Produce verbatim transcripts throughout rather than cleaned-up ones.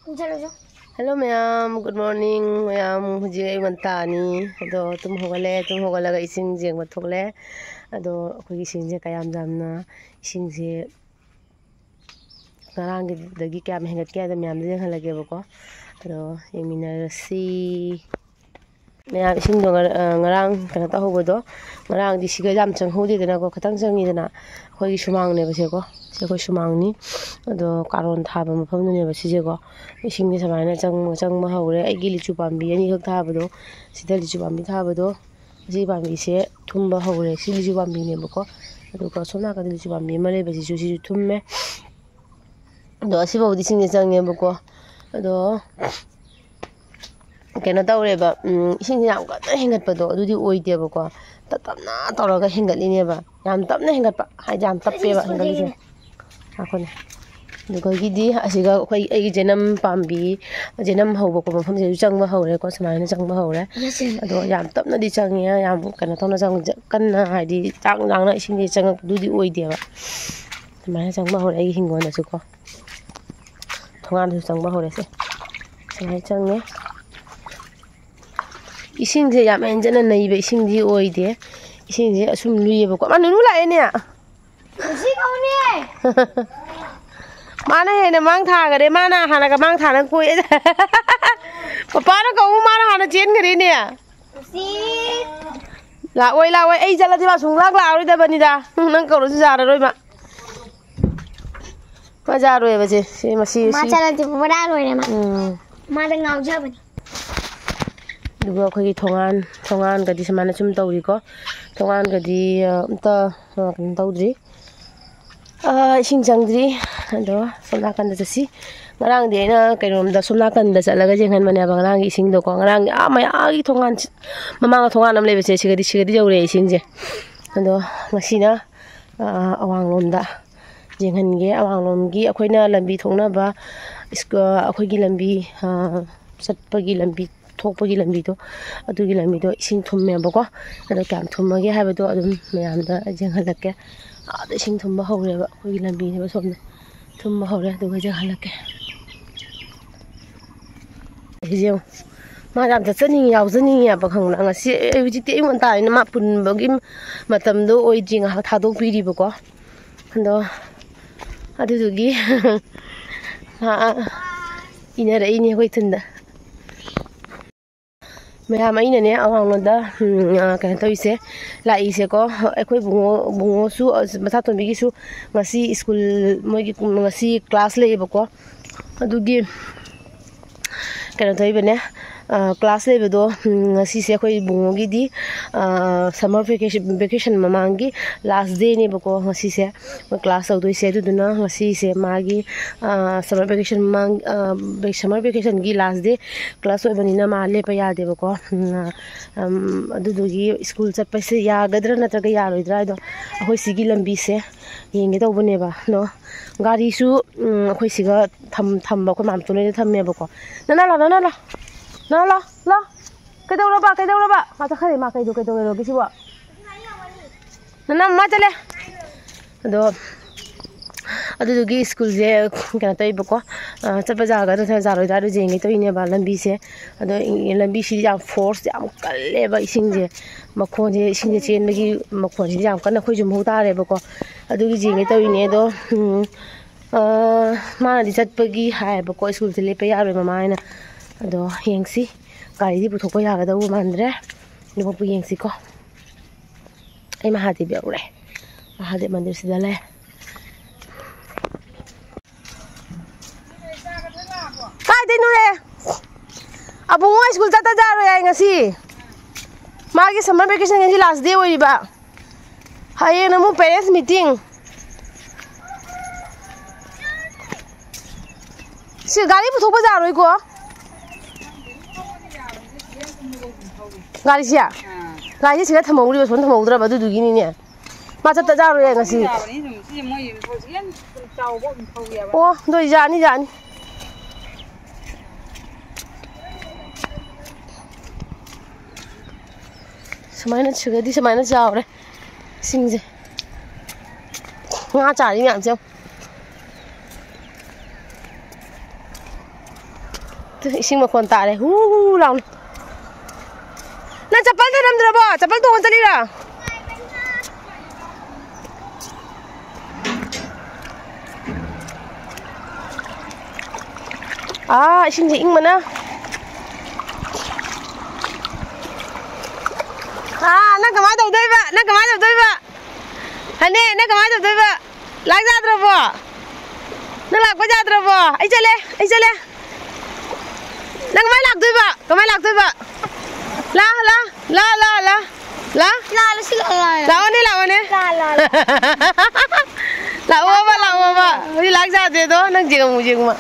ꯆꯠꯂꯨꯁꯨ꯫ Hello ꯃꯌꯥꯝ, good morning ꯃꯌꯥꯝ꯫ ꯍꯧꯖꯤꯛ ꯑꯌꯨꯛ ꯉꯟꯇꯥꯅꯤ꯫ ꯑꯗꯣ ꯇꯨꯝ ꯍꯧꯒꯠꯂꯦ꯫ ꯇꯨꯝ ꯍꯧꯒꯠꯂꯒ ꯏꯁꯤꯡ ꯌꯦꯡꯕ ꯊꯣꯛꯂꯦ꯫ ꯑꯗꯣ ꯑꯩꯈꯣꯏꯒꯤ ꯏꯁꯤꯡꯁꯦ ꯀꯌꯥꯝ ꯌꯥꯝꯅ, ꯏꯁꯤꯡꯁꯦ ꯉꯔꯥꯡꯒꯤꯗꯒꯤ ꯀꯌꯥꯝ ꯍꯦꯟꯒꯠꯀꯦ ꯍꯥꯏꯗꯣ ꯃꯌꯥꯝꯗ ꯌꯦꯡꯍꯜꯂꯒꯦꯕꯀꯣ꯫ ꯑꯗꯣ ꯌꯦꯡꯃꯤꯟꯅꯔꯁꯤ꯫ ꯃꯌꯥꯝ, ꯏꯁꯤꯡꯗꯣ ꯉꯔ-, ꯑ, ꯉꯔꯥꯡ ꯀꯩꯅꯣ ꯇꯧꯍꯧꯕꯗꯣ, ꯉꯔꯥꯡꯗꯤ ꯁꯤꯒ ꯌꯥꯝ ꯆꯪꯍꯧꯗꯦꯗꯅꯀꯣ, ꯈꯤꯇꯪ ꯆꯪꯉꯤꯗꯅ꯫ ꯑꯩꯈꯣꯏꯒꯤ ꯁꯨꯃꯥꯡꯅꯦꯕ ꯁꯦꯀꯣ꯫ ꯁꯤ ꯑꯩꯈꯣꯏ ꯁꯨꯃꯥꯡꯅꯤ꯫ ꯑꯗꯣ ꯀꯥꯔꯣꯟ ꯊꯥꯕ ꯃꯐꯝꯗꯨꯅꯦꯕ ꯁꯤꯁꯦꯀꯣ꯫ ꯏꯁꯤꯡꯁꯦ ꯁꯨꯃꯥꯏꯅ ꯆꯪꯕ, ꯆꯪꯕ ꯍꯧꯔꯦ꯫ ꯑꯩꯒꯤ ꯂꯤꯆꯨ ꯄꯥꯝꯕꯤ ꯑꯅꯤꯈꯛ ꯊꯥꯕꯗꯣ, ꯁꯤꯗ ꯂꯤꯆꯨ ꯄꯥꯝꯕꯤ ꯊꯥꯕꯗꯣ, ꯑꯁꯤ ꯄꯥꯝꯕꯤꯁꯦ ꯊꯨꯝꯕ ꯍꯧꯔꯦ꯫ ꯁꯤ ꯂꯤꯆꯨ ꯄꯥꯝꯕꯤꯅꯦꯕꯀꯣ꯫ ꯑꯗꯨꯒ ꯁꯣꯝ ꯅꯥꯀꯟꯗ ꯂꯤꯆꯨ ꯄꯥꯝꯕꯤ ꯑꯃ ꯂꯩꯕꯁꯤꯁꯨ, ꯁꯤꯁꯨ ꯊꯨꯝꯃꯦ꯫ ꯑꯗꯣ ꯑꯁꯤꯐꯥꯎꯗꯤ ꯏꯁꯤꯡꯁꯦ ꯆꯪꯉꯦꯕꯀꯣ꯫ ꯑꯗꯣ ꯀꯩꯅꯣ ꯇꯧꯔꯦꯕ, ꯎꯝ, ꯏꯁꯤꯡꯁꯦ ꯌꯥꯝ ꯀꯟꯅ ꯍꯦꯟꯒꯠꯄꯗꯣ ꯑꯗꯨꯗꯤ ꯑꯣꯏꯗꯦꯕꯀꯣ꯫ ꯇꯞ ꯇꯞꯅ ꯇꯧꯔꯒ ꯍꯦꯟꯒꯠꯂꯤꯅꯦꯕ꯫ ꯌꯥꯝ ꯇꯞꯅ ꯍꯦꯟꯒꯠꯄ ꯍꯥꯏꯗꯤ ꯌꯥꯝ ꯇꯞꯄꯦꯕ ꯍꯦꯟꯒꯠꯂꯤꯁꯦ꯫ ꯉꯥꯏꯈꯣꯅꯦ꯫ ꯑꯗꯨꯗꯒꯤꯗꯤ ꯑꯁꯤꯒ ꯑꯩꯈꯣꯏ, ꯑꯩꯒꯤ ꯖꯦꯅꯝ ꯄꯥꯝꯕꯤ, ꯖꯦꯅꯝ ꯍꯧꯕ ꯈꯣꯠꯄ ꯃꯐꯝꯁꯤꯗꯁꯨ ꯆꯪꯕ ꯍꯧꯔꯦꯀꯣ꯫ ꯁꯨꯃꯥꯏꯅ ꯆꯪꯕ ꯍꯧꯔꯦ꯫ ꯑꯗꯣ ꯌꯥꯝ ꯇꯞꯅꯗꯤ ꯆꯪꯉꯦ, ꯌꯥꯝ ꯀꯩꯅꯣ ꯇꯧꯅ ꯆꯪ-, ꯀꯟꯅ ꯍꯥꯏꯗꯤ ꯆꯥꯡ ꯆꯥꯡꯅ ꯏꯁꯤꯡꯁꯦ ꯆꯪꯉꯛꯄꯗꯨꯗꯤ ꯑꯣꯏꯗꯦꯕ꯫ ꯁꯨꯃꯥꯏꯅ ꯆꯪꯕ ꯍꯧꯔꯦ ꯑꯩꯒꯤ ꯍꯤꯡꯒꯣꯜꯗꯁꯨꯀꯣ꯫ ꯊꯣꯡꯒꯥꯟꯗꯁꯨ ꯆꯪꯕ ꯍꯧꯔꯦ ꯁꯦ꯫ ꯁꯨꯃꯥꯏꯅ ꯆꯪꯉꯦ꯫ ꯏꯁꯤꯡꯁꯦ ꯌꯥꯝ ꯍꯦꯟꯖꯟꯅ ꯅꯩꯕ ꯏꯁꯤꯡꯗꯤ ꯑꯣꯏꯗꯦ꯫ ꯏꯁꯤꯡꯁꯦ ꯑꯁꯨꯝ ꯂꯨꯏꯌꯦꯕꯀꯣ꯫ ꯑꯃ ꯅꯨꯅꯨ ꯂꯥꯛꯑꯦꯅꯦ꯫ ꯃꯥꯅ ꯍꯦꯟꯅ ꯃꯥꯡ ꯊꯥꯈꯔꯦ꯫ ꯃꯥꯅ ꯍꯥꯟꯅꯒ ꯃꯥꯡ ꯊꯥꯅ ꯀꯣꯏ-, ꯄꯄꯥꯅ ꯀꯧꯕ ꯃꯥꯅ ꯍꯥꯟꯅ ꯆꯦꯟꯈꯔꯦꯅꯦ꯫ ꯂꯥꯛꯑꯣꯏ, ꯂꯥꯛꯑꯣꯏ꯫ ꯑꯩ ꯆꯠꯂꯗꯤ ꯃꯥ ꯁꯨꯡꯂꯥꯛ ꯂꯥꯛꯑꯔꯣꯏꯗꯕꯅꯤꯗ꯫ ꯅꯪ ꯀꯧꯔꯁꯨ ꯌꯥꯔꯔꯣꯏ ꯃꯥ꯫ ꯃꯥ ꯌꯥꯔꯣꯏꯕꯁꯦ꯫ ꯁꯤ ꯃꯁꯤ, ꯃꯥ ꯁꯤ꯫ ꯆꯠꯂꯗꯤ ꯄꯨꯔꯥ ꯂꯣꯏꯔꯦ ꯃꯥ꯫ ꯎꯝ꯫ ꯃꯥꯗ ꯉꯥꯎꯖꯕꯅꯤ꯫ ꯑꯗꯨꯒ ꯑꯩꯈꯣꯏꯒꯤ ꯊꯣꯡꯒꯥꯟ, ꯊꯣꯡꯒꯥꯟꯒꯗꯤ ꯁꯨꯃꯥꯏꯅ ꯁꯨꯝ ꯇꯧꯔꯤꯀꯣ꯫ ꯊꯣꯡꯒꯥꯟꯒꯗꯤ, ꯑ, ꯑꯝꯇ, ꯑ, ꯀꯩꯅꯣ ꯇꯧꯗ꯭ꯔꯤ꯫ ꯑ, ꯏꯁꯤꯡ ꯆꯪꯗ꯭ꯔꯤ꯫ ꯑꯗꯣ ꯁꯣꯝ ꯅꯥꯀꯟꯗ ꯆꯠꯁꯤ꯫ ꯉꯔꯥꯡꯗꯤ ꯑꯩꯅ ꯀꯩꯅꯣꯝꯗ ꯁꯣꯝ ꯅꯥꯀꯟꯗ ꯆꯠꯂꯒ ꯌꯦꯡꯍꯟꯕꯅꯦꯕ ꯉꯔꯥꯡꯒꯤ ꯏꯁꯤꯡꯗꯣꯀꯣ꯫ ꯉꯔꯥꯡꯒꯤ ꯑꯥ ꯃꯌꯥꯒꯤ ꯊꯣꯡꯒꯥꯟ, ꯃꯃꯥꯡꯗ ꯊꯣꯡꯒꯥꯟ ꯑꯃ ꯂꯩꯕꯁꯦ, ꯁꯤꯒꯗꯤ, ꯁꯤꯒꯗꯤ ꯌꯧꯔꯛꯑꯦ ꯏꯁꯤꯡꯁꯦ꯫ ꯑꯗꯣ ꯉꯁꯤꯅ, ꯑ, ꯑꯋꯥꯡꯂꯣꯝꯗ ꯌꯦꯡꯍꯟꯒꯦ꯫ ꯑꯋꯥꯡꯂꯣꯝꯒꯤ ꯑꯩꯈꯣꯏꯅ ꯂꯝꯕꯤ ꯊꯣꯛꯅꯕ ꯁ꯭ꯀꯨ-, ꯑꯩꯈꯣꯏꯒꯤ ꯂꯝꯕꯤ, ꯑ, ꯆꯠꯄꯒꯤ ꯂꯝꯕꯤ, ꯊꯣꯛꯄꯒꯤ ꯂꯝꯕꯤꯗꯣ, ꯑꯗꯨꯒꯤ ꯂꯝꯕꯤꯗꯣ ꯏꯁꯤꯡ ꯊꯨꯝꯃꯦꯕꯀꯣ꯫ ꯑꯗꯣ ꯀꯌꯥꯝ ꯊꯨꯝꯃꯒꯦ ꯍꯥꯏꯕꯗꯣ ꯑꯗꯨꯝ ꯃꯌꯥꯝꯗ ꯌꯦꯡꯍꯜꯂꯛꯀꯦ꯫ ꯑꯥꯗ ꯏꯁꯤꯡ ꯊꯨꯝꯕ ꯍꯧꯔꯦꯕ, ꯑꯩꯈꯣꯏꯒꯤ ꯂꯝꯕꯤꯅꯦꯕ ꯁꯣꯝꯗ꯫ ꯊꯨꯝꯕ ꯍꯧꯔꯦ, ꯑꯗꯨꯒ ꯌꯦꯡꯍꯜꯂꯛꯀꯦ꯫ ꯁꯤꯁꯦ ꯌꯦꯡꯉꯨ꯫ ꯃꯥ ꯌꯥꯝ ꯆꯠꯆꯅꯤꯡꯉꯤ, ꯌꯥꯎꯖꯅꯤꯡꯉꯤ ꯍꯥꯏꯕ ꯈꯪꯕ꯭ꯔꯥ? ꯉꯁꯤ ꯑꯩ ꯍꯧꯖꯤꯛꯇꯤ ꯑꯌꯨꯛ ꯉꯟꯇꯥꯅꯤꯅ ꯃꯥ ꯄꯨꯟꯕꯒꯤ ꯃꯇꯝꯗꯣ ꯑꯣꯏꯗ꯭ꯔꯤ, ꯉꯥꯏꯍꯥꯛ ꯊꯥꯗꯣꯛꯄꯤꯔꯤꯕꯀꯣ꯫ ꯑꯗꯣ ꯑꯗꯨꯗꯨꯒꯤ ꯃꯥ ꯏꯟꯅꯔꯛꯏꯅꯦ ꯑꯩꯈꯣꯏ ꯏꯊꯟꯗ꯫ ꯃꯌꯥꯝ, ꯑꯩꯅꯅꯦ ꯑꯋꯥꯡꯂꯣꯝꯗ, ꯎꯝ, ꯑ, ꯀꯩꯅꯣ ꯇꯧꯔꯤꯁꯦ, ꯂꯥꯛꯏꯁꯦꯀꯣ, ꯑꯩꯈꯣꯏ ꯕꯨꯡꯉꯣ, ꯕꯨꯡꯉꯣꯁꯨ, ꯑ, ꯃꯁꯥꯇꯣꯝꯕꯤꯒꯤꯁꯨ ꯉꯁꯤ ꯁ꯭ꯀꯨꯜ, ꯃꯣꯏꯒꯤ ꯉꯁꯤ ꯀ꯭ꯂꯥꯁ ꯂꯩꯌꯦꯕꯀꯣ꯫ ꯑꯗꯨꯒꯤ ꯀꯩꯅꯣ ꯇꯧꯔꯤꯕꯅꯦ, ꯑ, ꯀ꯭ꯂꯥꯁ ꯂꯩꯕꯗꯣ, ꯎꯝ, ꯉꯁꯤꯁꯦ ꯑꯩꯈꯣꯏ ꯕꯨꯡꯉꯣꯒꯤꯗꯤ, ꯑ, ꯁꯝꯃꯔ ꯚꯦꯀꯦꯁꯟ, ꯚꯦꯀꯦꯁꯟ ꯃꯃꯥꯡꯒꯤ ꯂꯥꯁ ꯗꯦꯅꯦꯕꯀꯣ ꯉꯁꯤꯁꯦ꯫ ꯃꯣꯏ ꯀ꯭ꯂꯥꯁ ꯇꯧꯗꯣꯏꯁꯦ꯫ ꯑꯗꯨꯗꯨꯅ ꯉꯁꯤꯁꯦ ꯃꯥꯒꯤ, ꯑ, ꯁꯝꯃꯔ ꯚꯦꯀꯦꯁꯟ ꯃꯃꯥꯡ, ꯑ, ꯚꯦ-, ꯁꯝꯃꯔ ꯚꯦꯀꯦꯁꯟꯒꯤ ꯂꯥꯁ ꯗꯦ ꯀ꯭ꯂꯥꯁ ꯑꯣꯏꯕꯅꯤꯅ ꯃꯥ ꯂꯦꯞꯄ ꯌꯥꯗꯦꯕꯀꯣ꯫ ꯎꯝ, ꯑ, ꯑꯝ, ꯑꯗꯨꯗꯨꯒꯤ ꯁ꯭ꯀꯨꯜ ꯆꯠꯄꯁꯦ ꯌꯥꯒꯗ꯭ꯔꯥ ꯅꯠꯇ꯭ꯔꯒ ꯌꯥꯔꯣꯏꯗ꯭ꯔꯥ ꯍꯥꯏꯗꯣ ꯑꯩꯈꯣꯏ ꯁꯤꯒꯤ ꯂꯝꯕꯤꯁꯦ ꯌꯦꯡꯒꯦ ꯇꯧꯕꯅꯦꯕ꯫ ꯑꯗꯣ ꯒꯥꯔꯤꯁꯨ, ꯎꯝ, ꯑꯩꯈꯣꯏ ꯁꯤꯒ ꯊꯝ-, ꯊꯝꯕ ꯑꯩꯈꯣꯏ ꯃꯥꯝꯇꯣꯟ ꯍꯣꯏꯗ ꯊꯝꯃꯦꯕꯀꯣ꯫ ꯅꯅꯥ ꯂꯥꯎ, ꯅꯅꯥ ꯂꯥꯎ, ꯅꯅꯥ ꯂꯥꯎ, ꯂꯥꯎ꯫ ꯀꯩꯗꯧꯔꯕ? ꯀꯩꯗꯧꯔꯕ? ꯃꯥ ꯆꯠꯈ꯭ꯔꯦ꯫ ꯃꯥ ꯀꯩꯗꯧ-, ꯀꯩꯗꯧꯔꯒꯦ ꯁꯤꯕꯣ? ꯅꯅꯥ ꯃꯥ ꯆꯠꯂꯦ꯫ ꯑꯗꯣ ꯑꯗꯨꯗꯨꯒꯤ ꯁ꯭ꯀꯨꯜꯁꯦ ꯀꯩꯅꯣ ꯇꯧꯋꯦꯕꯀꯣ, ꯑ, ꯆꯠꯄ ꯌꯥꯒꯗ꯭ꯔꯥ ꯅꯠꯇ꯭ꯔꯒ ꯌꯥꯔꯣꯏꯗ꯭ꯔꯥ ꯑꯗꯨ ꯌꯦꯡꯒꯦ ꯇꯧꯔꯤꯅꯦꯕ ꯂꯝꯕꯤꯁꯦ꯫ ꯑꯗꯣ ꯏ-, ꯂꯝꯕꯤꯁꯤꯗꯤ ꯌꯥꯝ ꯐꯣꯔꯁ ꯌꯥꯝ ꯀꯜꯂꯦꯕ ꯏꯁꯤꯡꯁꯦ꯫ ꯃꯈꯣꯟꯁꯦ, ꯏꯁꯤꯡꯁꯦ ꯆꯦꯟꯕꯒꯤ ꯃꯈꯣꯟꯁꯤꯗꯤ ꯌꯥꯝ ꯀꯟꯅ ꯑꯩꯈꯣꯏꯁꯨ ꯃꯍꯧ ꯇꯥꯔꯦꯕꯀꯣ꯫ ꯑꯗꯨꯒꯤ ꯌꯦꯡꯒꯦ ꯇꯧꯔꯤꯅꯦ꯫ ꯑꯗꯣ, ꯎꯝ, ꯑ, ꯃꯥꯅꯗꯤ ꯆꯠꯄꯒꯤ ꯍꯥꯏꯌꯦꯕꯀꯣ, ꯁ꯭ꯀꯨꯜꯁꯦ ꯂꯦꯞꯄ ꯌꯥꯔꯣꯏ ꯃꯃꯥ ꯍꯥꯏꯅ꯫ ꯑꯗꯣ ꯌꯦꯡꯁꯤ, ꯒꯥꯔꯤꯗꯤ ꯄꯨꯊꯣꯛꯄ ꯌꯥꯒꯗꯧꯕ ꯃꯥꯟꯗ꯭ꯔꯦ꯫ ꯑꯗꯨꯃꯛꯄꯨ ꯌꯦꯡꯁꯤꯀꯣ꯫ ꯑꯩ ꯃꯍꯥꯗꯦꯕ ꯌꯧꯔꯦ꯫ ꯃꯍꯥꯗꯦꯕ ꯃꯟꯗꯤꯔꯁꯤꯗ ꯂꯩ꯫ ꯀꯥꯏꯗꯩꯅꯣꯍꯦ? ꯑꯕꯨꯡꯉꯣ ꯁ꯭ꯀꯨꯜ ꯆꯠꯇ ꯌꯥꯔꯣꯏ ꯍꯥꯏ ꯉꯁꯤ꯫ ꯃꯥꯒꯤ ꯁꯝꯃꯔ ꯚꯦꯀꯦꯁꯟ ꯉꯁꯤ ꯂꯥꯁ ꯗꯦ ꯑꯣꯏꯔꯤꯕ꯫ ꯍꯌꯦꯡꯅ ꯑꯃꯨꯛ ꯄꯦꯔꯦꯟꯁ ꯃꯤꯇꯤꯡ꯫ ꯁꯤ ꯒꯥꯔꯤ ꯄꯨꯊꯣꯛꯄ ꯌꯥꯔꯣꯏꯀꯣ? ꯒꯥꯔꯤꯁꯦ? ꯒꯥꯔꯤꯁꯦ ꯁꯤꯗ ꯊꯝꯍꯧꯔꯤꯕ, ꯁꯣꯝꯗ ꯊꯝꯍꯧꯗ꯭ꯔꯕ, ꯑꯗꯨꯗꯨꯒꯤꯅꯤꯅꯦ꯫ ꯃꯥ ꯆꯠꯇ ꯌꯥꯔꯣꯏ ꯉꯁꯤ꯫ ꯌꯥꯕꯅꯤ ꯑꯗꯨꯝ꯫ ꯁꯤ ꯃꯣꯏ ꯍꯧꯖꯤꯛ ꯌꯥꯝ ꯆꯥꯎꯕ ꯑꯗꯨꯝ ꯊꯧꯋꯦꯕ꯫ ꯑꯣ, ꯑꯗꯨ ꯑꯣꯏ ꯌꯥꯅꯤ, ꯌꯥꯅꯤ꯫ ꯁꯨꯃꯥꯏꯅ ꯁꯤꯒꯗꯤ ꯁꯨꯃꯥꯏꯅ ꯆꯥꯎꯔꯦ ꯏꯁꯤꯡꯁꯦ꯫ ꯉꯥ ꯆꯥꯔꯤ ꯃꯌꯥꯝꯁꯦ ꯌꯦꯡꯉꯨ꯫ ꯏꯁꯤꯡ ꯃꯈꯣꯟ ꯇꯥꯔꯦ꯫ ꯍꯨ ꯍꯨ ꯂꯥꯎꯅ꯫ ꯅꯪ ꯆꯄꯜ ꯊꯅꯝꯗ꯭ꯔꯕꯣ? ꯆꯄꯜ ꯇꯣꯡꯉ ꯆꯠꯂꯤꯔꯣ? ꯑꯥ, ꯏꯁꯤꯡꯁꯦ ꯏꯪꯕꯅ꯫ ꯑꯥ, ꯅꯪ ꯀꯃꯥꯏ ꯇꯧꯗꯣꯏꯕ? ꯅꯪ ꯀꯃꯥꯏ ꯇꯧꯗꯣꯏꯕ? ꯍꯅꯦ, ꯅꯪ ꯀꯃꯥꯏ ꯇꯧꯗꯣꯏꯕ? ꯂꯥꯛ ꯌꯥꯗ꯭ꯔꯕꯣ? ꯅꯪ ꯂꯥꯛꯄ ꯌꯥꯗ꯭ꯔꯕꯣ? ꯑꯩ ꯆꯠꯂꯦ, ꯑꯩ ꯆꯠꯂꯦ꯫ ꯅꯪ ꯀꯃꯥꯏ ꯂꯥꯛꯇꯣꯏꯕ? ꯀꯃꯥꯏ ꯂꯥꯛꯇꯣꯏꯕ? ꯂꯥ, ꯂꯥ, ꯂꯥ, ꯂꯥ, ꯂꯥ꯫ ꯂꯥ? ꯂꯥ, ꯂꯥ, ꯁꯤ ꯂꯥ, ꯂꯥ, ꯂꯥ꯫ ꯂꯥꯛꯑꯣꯅꯦ, ꯂꯥꯛꯑꯣꯅꯦ꯫ ꯂꯥ, ꯂꯥ, ꯂꯥ꯫ ꯂꯥꯛꯑꯣꯕ, ꯂꯥꯛꯑꯣꯕ꯫ ꯍꯧꯖꯤꯛ ꯂꯥꯛ ꯌꯥꯗꯦꯗꯣ, ꯅꯪ ꯌꯦꯡꯉꯨ, ꯌꯦꯡꯉꯨ꯫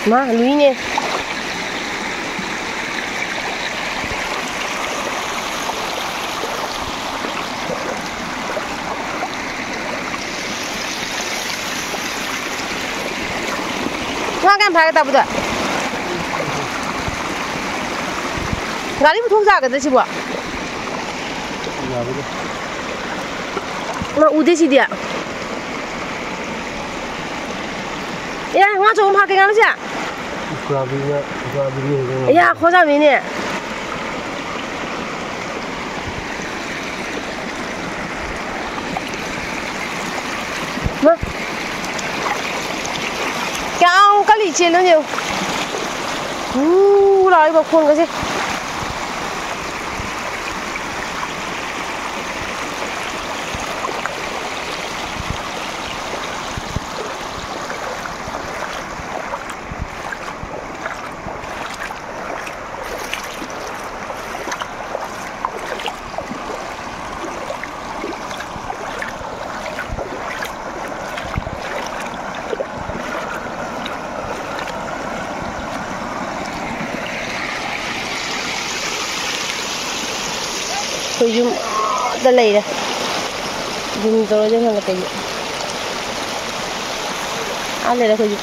ꯃꯥ, ꯂꯨꯏꯅꯦ꯫ ꯉꯥ ꯀꯌꯥꯝ ꯐꯥꯒꯦ, ꯇꯥꯕꯗ? ꯒꯥꯔꯤ ꯄꯨꯊꯣꯛ ꯌꯥꯒꯗ꯭ꯔꯥ ꯁꯤꯕꯣ? ꯌꯥꯕꯗꯤ꯫ ꯃꯥ ꯎꯗꯦ ꯁꯤꯗꯤ꯫ ꯑꯦ, ꯉꯥ ꯑꯆꯧꯕ ꯐꯥꯔꯛꯀꯦ, ꯉꯥꯅꯨꯁꯦ꯫ ꯎꯀꯥꯕꯤꯅ, ꯎꯀꯥꯕꯤꯅ ꯍꯦꯟꯅ ꯉꯝꯃꯦ꯫ ꯑꯌꯥ, ꯈꯣꯖꯥꯕꯤꯅꯦ꯫ ꯃꯥ꯫ ꯀꯌꯥꯝ ꯀꯜꯂꯤ ꯆꯦꯜꯂꯨꯅꯦ ꯌꯦꯡꯉꯨ꯫ ꯍꯨ ꯂꯥꯎꯔꯤꯕ ꯈꯣꯟꯒꯁꯦ꯫ ꯑꯩꯈꯣꯏ ꯌꯨꯝ ꯑꯥꯗ ꯂꯩꯔꯦ꯫ ꯌꯨꯝ ꯇꯧꯔꯗꯤ ꯍꯦꯟꯅ ꯀꯩꯅꯣ꯫ ꯑꯥ ꯂꯩꯔꯦ ꯑꯩꯈꯣꯏ ꯌꯨꯝ꯫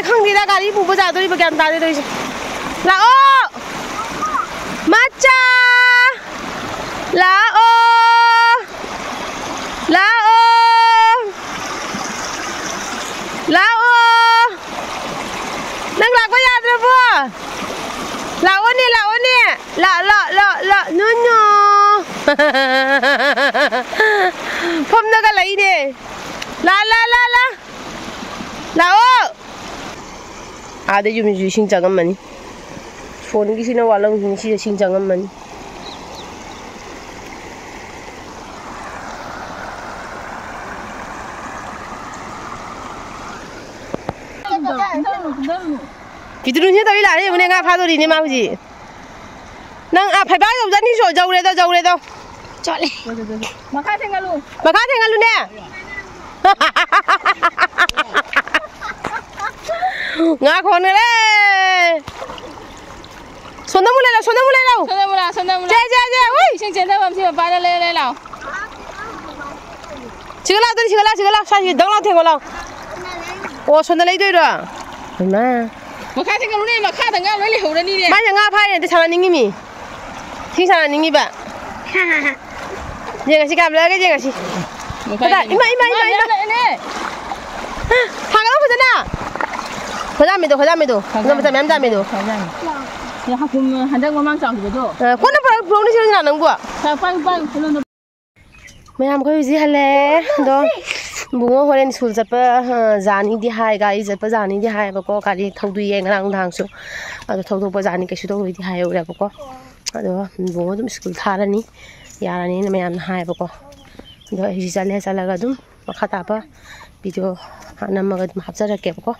ꯈꯪꯗꯦꯗ, ꯒꯥꯔꯤ ꯄꯨꯕ ꯌꯥꯗꯣꯔꯤꯕ ꯒ꯭ꯌꯥꯟ ꯇꯥꯗꯦ ꯇꯧꯔꯤꯁꯦ꯫ ꯂꯥꯛꯑꯣ! ꯃꯆꯥ! ꯂꯥꯛꯑꯣ! ꯂꯥꯛꯑꯣ! ꯂꯥꯛꯑꯣ! ꯅꯪ ꯂꯥꯛꯄ ꯌꯥꯗ꯭ꯔꯕꯣ? ꯂꯥꯛꯑꯣꯅꯦ, ꯂꯥꯛꯑꯣꯅꯦ! ꯂꯥ, ꯂꯥ, ꯂꯥ, ꯂꯥ, ꯅꯨ, ꯅꯨ! ꯐꯝꯗꯒ ꯂꯩꯅꯦ꯫ ꯂꯥ, ꯂꯥ, ꯂꯥ, ꯂꯥ! ꯂꯥꯛꯑꯣ! ꯑꯥꯗ ꯌꯨꯝꯁꯤꯁꯨ ꯏꯁꯤꯡ ꯆꯪꯉꯝꯃꯅꯤ꯫ ꯐꯣꯟꯒꯤꯁꯤꯅ ꯋꯥꯠꯂꯝꯈꯤꯅꯤ, ꯁꯤꯁꯨ ꯏꯁꯤꯡ ꯆꯪꯉꯝꯃꯅꯤ꯫ ꯄꯤꯇ꯭ꯔꯨꯁꯤꯅ ꯇꯧꯔꯤ ꯂꯥꯛꯑꯦ, ꯌꯦꯡꯉꯨꯅꯦ, ꯉꯥ ꯐꯥꯗꯣꯔꯤꯅꯦ ꯃꯥ ꯍꯧꯖꯤꯛ꯫ ꯅꯪ, ꯑꯥ, ꯐꯩꯕꯥꯛ ꯌꯧꯖꯅꯤ, ꯁꯣ-, ꯌꯧꯔꯦꯗꯣ, ꯌꯧꯔꯦꯗꯣ꯫ ꯆꯣꯠꯂꯦ꯫ ꯃꯈꯥ ꯊꯦꯡꯒꯠꯂꯨ꯫ ꯃꯈꯥ ꯊꯦꯡꯒꯠꯂꯨꯅꯦ꯫ ꯉꯥ ꯈꯣꯟꯈꯔꯦ꯫ ꯁꯣꯝꯗ ꯑꯃꯨꯛ ꯂꯩꯔꯣ, ꯁꯣꯝꯗ ꯑꯃꯨꯛ ꯂꯩꯔꯣ꯫ ꯁꯣꯝꯗ ꯑꯃꯨꯛ ꯂꯥꯛꯑꯣ, ꯁꯣꯝꯗ ꯑꯃꯨꯛ ꯁꯦ, ꯂꯥꯛꯑꯣ꯫ ꯁꯦ, ꯁꯦ, ꯎꯏ꯫ ꯏꯁꯤꯡ ꯆꯦꯟꯊꯐꯝ ꯁꯤ ꯃꯄꯥꯗ ꯂꯩꯔ, ꯂꯩꯔ ꯂꯥꯛꯑꯣ꯫ ꯁꯤꯒ ꯂꯥꯛꯑꯣ, ꯑꯗꯨꯗꯤ ꯁꯤꯒ ꯂꯥꯛꯑꯣ, ꯁꯤꯒ ꯂꯥꯛꯑꯣ꯫ ꯁ꯭ꯋꯥꯏꯁꯤ ꯗꯛ ꯂꯥꯎ ꯊꯦꯡꯉꯣ ꯂꯥꯛꯑꯣ꯫ ꯑꯣ, ꯁꯣꯝꯗ ꯂꯩꯗꯣꯏꯔꯣ? ꯍꯩꯃꯥ꯫ ꯃꯈꯥ ꯊꯦꯡꯒꯠꯂꯨꯅꯦ, ꯃꯈꯥꯗ ꯉꯥ ꯂꯣꯏ ꯂꯩꯍꯧꯔꯅꯤꯅꯦ꯫ ꯃꯥꯏꯁꯦ ꯉꯥ ꯐꯥꯏꯅꯦ, ꯑꯗꯨ ꯁꯥꯟꯅꯅꯤꯡꯉꯤ ꯃꯤ꯫ ꯏꯁꯤꯡ ꯁꯥꯟꯅꯅꯤꯡꯉꯤꯕ꯫ ꯌꯦꯡꯉꯁꯤ, ꯀꯥꯞꯂꯛꯑꯒ ꯌꯦꯡꯉꯁꯤ꯫ ꯃꯈꯥ ꯐꯖ-, ꯌꯦꯡꯉꯁꯤ꯫ ꯏꯃꯥ, ꯏꯃꯥ, ꯏꯃꯥ, ꯏꯃꯥ꯫ ꯃꯥ ꯂꯥꯛꯑꯦꯅꯦ꯫ ꯍꯥ, ꯊꯥꯡꯒꯠꯂꯣ ꯐꯖꯅ꯫ ꯈꯣꯏꯗꯥꯃꯤꯗꯣ, ꯈꯣꯏꯗꯥꯃꯤꯗꯣ꯫ ꯈꯣꯏꯗꯥꯃꯤ꯫ ꯃꯆꯥ ꯃꯌꯥꯝ ꯇꯥꯃꯤꯗꯣ꯫ ꯈꯣꯏꯗꯥꯃꯤ꯫ ꯁꯤ ꯍꯥꯀꯨꯝ ꯍꯟꯗꯛ ꯃꯃꯥꯡ ꯆꯥꯎꯈꯤꯕꯗꯣ꯫ ꯑ, ꯀꯣꯟꯅ ꯄꯨꯔꯛ-, ꯄꯨꯔꯛꯅꯤ ꯁꯤꯔꯣ ꯅꯪꯕꯨ? ꯁꯥ-, ꯄꯥꯏꯌꯨ, ꯄꯥꯏꯌꯨ, ꯀꯩꯅꯣꯗꯣ꯫ ꯃꯌꯥꯝ ꯑꯩꯈꯣꯏ ꯍꯧꯖꯤꯛ ꯍꯜꯂꯛꯑꯦ꯫ ꯑꯗꯣ ꯕꯨꯡꯉꯣ ꯍꯣꯔꯦꯟ ꯁ꯭ꯀꯨꯜ ꯆꯠꯄ, ꯑ, ꯌꯥꯅꯤꯗꯤ ꯍꯥꯏ, ꯒꯥꯔꯤ ꯆꯠꯄ ꯌꯥꯅꯤꯗꯤ ꯍꯥꯏꯌꯦꯕꯀꯣ꯫ ꯒꯥꯔꯤ ꯊꯧꯗꯣꯏꯌꯦ ꯉꯔꯥꯡ ꯅꯨꯡꯗꯥꯡꯁꯨ꯫ ꯑꯗꯣ ꯊꯧꯗꯣꯛꯄ ꯌꯥꯅꯤ, ꯀꯩꯁꯨ ꯇꯧꯔꯣꯏꯗꯤ ꯍꯥꯏꯍꯧꯔꯦꯕꯀꯣ꯫ ꯑꯗꯣ ꯕꯨꯡꯉꯣ ꯑꯗꯨꯝ ꯁ꯭ꯀꯨꯜ ꯊꯥꯔꯅꯤ, ꯌꯥꯔꯅꯤꯅ ꯃꯌꯥꯝꯅ ꯍꯥꯏꯌꯦꯕꯀꯣ꯫ ꯑꯗꯣ ꯑꯩ ꯍꯧꯖꯤꯛ ꯆꯠꯂꯦ, ꯆꯠꯂꯒ ꯑꯗꯨꯝ ꯃꯈꯥ ꯇꯥꯕ ꯚꯤꯗꯤꯑꯣ ꯅꯝꯃꯒ ꯑꯗꯨꯝ ꯍꯥꯞꯆꯔꯛꯀꯦꯕꯀꯣ꯫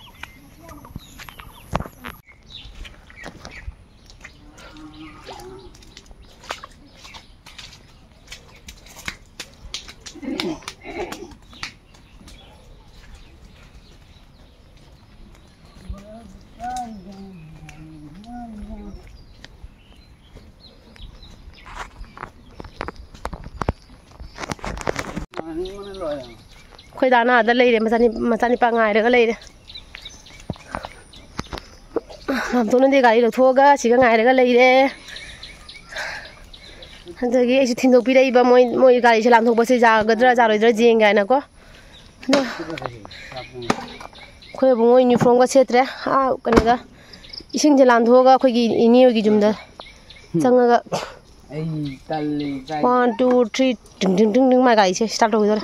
ꯑꯩꯈꯣꯏ ꯗꯥꯅ ꯑꯥꯗ ꯂꯩꯔꯦ, ꯃꯆꯥꯅꯤ-, ꯃꯆꯥꯅꯤꯄꯥ ꯉꯥꯏꯔꯒ ꯂꯩꯔꯦ꯫ ꯃꯥꯝꯇꯣꯟꯅꯗꯤ ꯒꯥꯔꯤ ꯂꯧꯊꯣꯛꯑꯒ ꯁꯤꯒ ꯉꯥꯏꯔꯒ ꯂꯩꯔꯦ꯫ ꯑꯗꯒꯤ ꯑꯩꯁꯨ ꯊꯤꯟꯗꯣꯛꯄꯤꯔꯛꯏꯕ, ꯃꯣꯏ ꯃꯣꯏ ꯒꯥꯔꯤꯁꯦ ꯂꯥꯟꯊꯣꯛꯄꯁꯦ ꯌꯥꯒꯗ꯭ꯔꯥ ꯌꯥꯔꯣꯏꯗ꯭ꯔꯥ ꯌꯦꯡꯒꯦ ꯍꯥꯏꯅꯀꯣ꯫ ꯑꯗꯣ ꯑꯩꯈꯣꯏ ꯑꯕꯨꯡꯉꯣ ꯌꯨꯅꯤꯐꯣꯔꯝꯒ ꯁꯦꯠꯇ꯭ꯔꯦ꯫ ꯑꯥ ꯀꯩꯅꯣꯗ ꯏꯁꯤꯡꯁꯦ ꯂꯥꯟꯊꯣꯛꯑꯒ ꯑꯩꯈꯣꯏꯒꯤ ꯏꯅꯦ ꯍꯣꯏꯒꯤ ꯌꯨꯝꯗ ꯆꯪꯉꯒ ꯑꯩ ꯇꯜꯂꯤ, ꯀꯥꯏ- one, two, three, ꯇꯤꯡ ꯇꯤꯡ ꯇꯤꯡ ꯇꯤꯡ ꯃꯥꯏ ꯒꯥꯔꯤꯁꯦ start ꯇꯧꯈꯤꯗꯣꯔꯦ꯫